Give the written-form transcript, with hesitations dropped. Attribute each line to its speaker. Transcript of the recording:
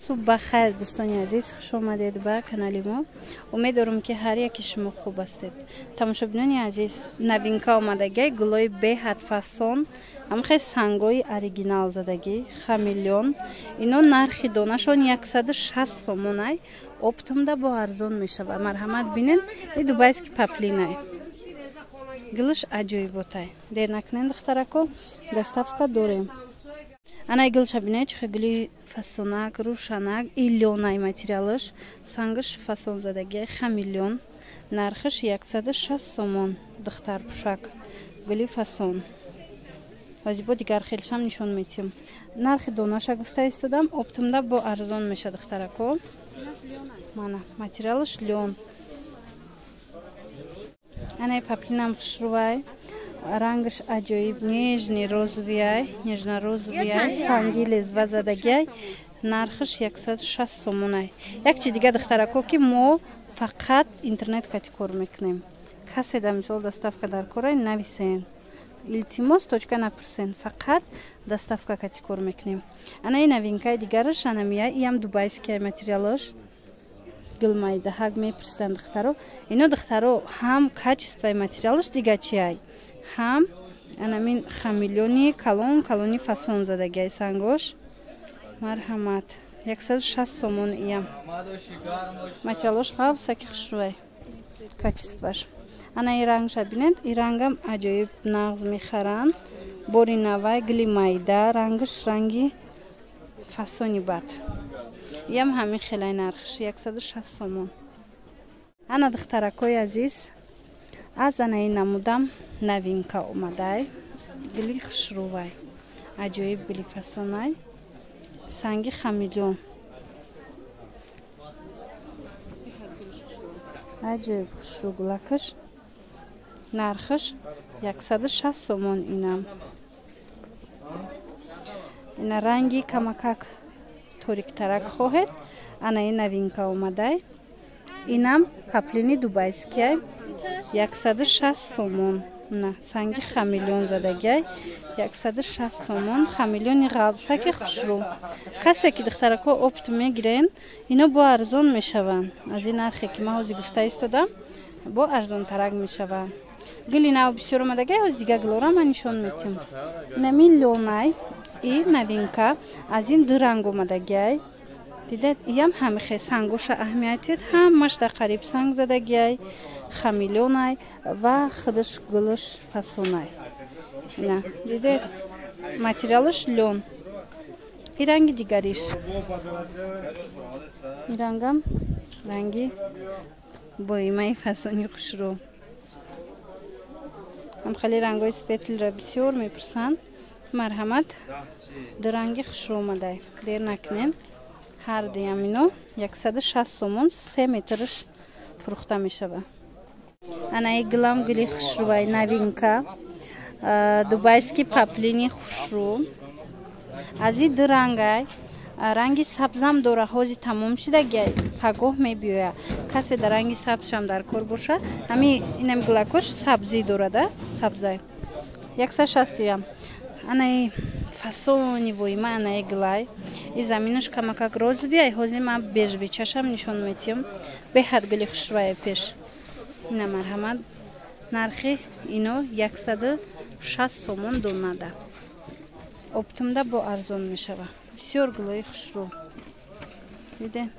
Speaker 1: Субҳ бахайр, дӯстони азиз, хуш омадед ба канали мо. Умед дорам, ки ҳар яки шумо хуб ҳастед. Тамошобинони азиз, новинка омадагиай, гулои беҳад фасон, ҳамхел сангои оригинал задагӣ, хамелеон. Ино нархи донашон 160 сомонай, оптом да бо арзон мешавад. Марҳамат, бинен, и дубайский паплинай. Гулш аҷоиботай. Дер накунен, духтарако, доставка дорем. Анай гулша бинед, чӣ гули фасонак, рӯшанак, и лёнай материалаш, сангаш фасон задагиай, хамелеон. Нархаш 160 сомон, духтарпӯшак, гули фасон. Ҳозир бо дигар хелшам нишон метиҳам. Нархи донаша гуфта истодам, оптом да бо арзон меша, духтарако. Мана, материалаш лён. Анай паплинам хушрувай, рангаш аҷоиб, нежный розовый ай, нежно-розовый ай, санги лезва задагиай, нархаш 160 сомонай. Як чи дига, духтарако, ки мо фақат интернет кати кор мекунем. Касе да мисол доставка дар корай, нависен, илтимос, точка напурсен, фақат доставка кати кор мекунем. Анаи новинкаи дигараш анамия, иам дубайский материалаш, гулмайдаҳак мепурсиданд духтаро. Ино, духтаро, ҳам качествои материалаш дига чиай, ҳам анамин хамелеони калон калони фасон задагиай сангош. Марҳамат, 160 сомон. Иям материалош ғафсаки хушрӯай, качествоаш. Ана и рангша бинед, и рангам аҷоиб, нағз мехаранд, бори навай, гули майда, рангаш ранги фасони бад. Иям ҳамин хелай, нархш 160 сомон. Ана, духтаракои азиз, аз анаи намудам новинка омадай, гули хушрӯвай, аҷоиб гули фасонай, санги хамелеон, аҷоиб хушрӯ гулакаш. Нархаш 160 сомон. Инам ина ранги камакак ториктарак хоҳед, ана ин новинка омадай, инам паплини дубайскиай, 160 сомон. На санги хамелеон задагиай, 160 сомон, хамелеони ғафсаки хушрӯ. Касе ки, духтарако, опт мегирен, ино бо арзон мешаванд. Аз ин нархе ки ман ҳозир гуфта истодам, бо арзонтарак мешаванд. Гули нав бисёр омадагиай, ҳози дига гулора ман нишон метиҳам. Инами лёнай, и новинка, аз ин ду ранг омадагиай. Дидед, иям ҳамихе сангоша аҳамиятид, ҳамаш дар қариб санг задагиай, хамелеонай ва худаш гулаш фасонай. Ина дидед, материалаш лён. И ранги дигариш, и рангам ранги боимаи фасони хушрӯ. Ҳамхели рангҳои светлый ро бисёр мепурсанд. Марҳамат, ду ранги хушрӯ омадай, дер накунед. Ҳар дуям ино 160 сомон, 3 метраш фурӯхта мешавад. Анаи гулам гули хушрӯвай, новинка, дубайский паплини хушрӯ. Аз и ду рангай, ранги сабзам дора, ҳози тамом шидагиай, пагоҳ мебиёя. Касе дар ранги сабзшам дар кор боша, ҳами инами гулакош сабзӣ дорада, сабзай, 160 ям. Анаи фасони воима, анаи гулай, и заминаш камакак розовый ай. Ҳозир ман бежевый чашам нишон метиҳам, беҳад гули хушрӯае пеш. Ина, марҳамат, нархи ино 160 сомон донада, оптом да бо арзон мешава. Бисёр гулои хушрӯ, дидед.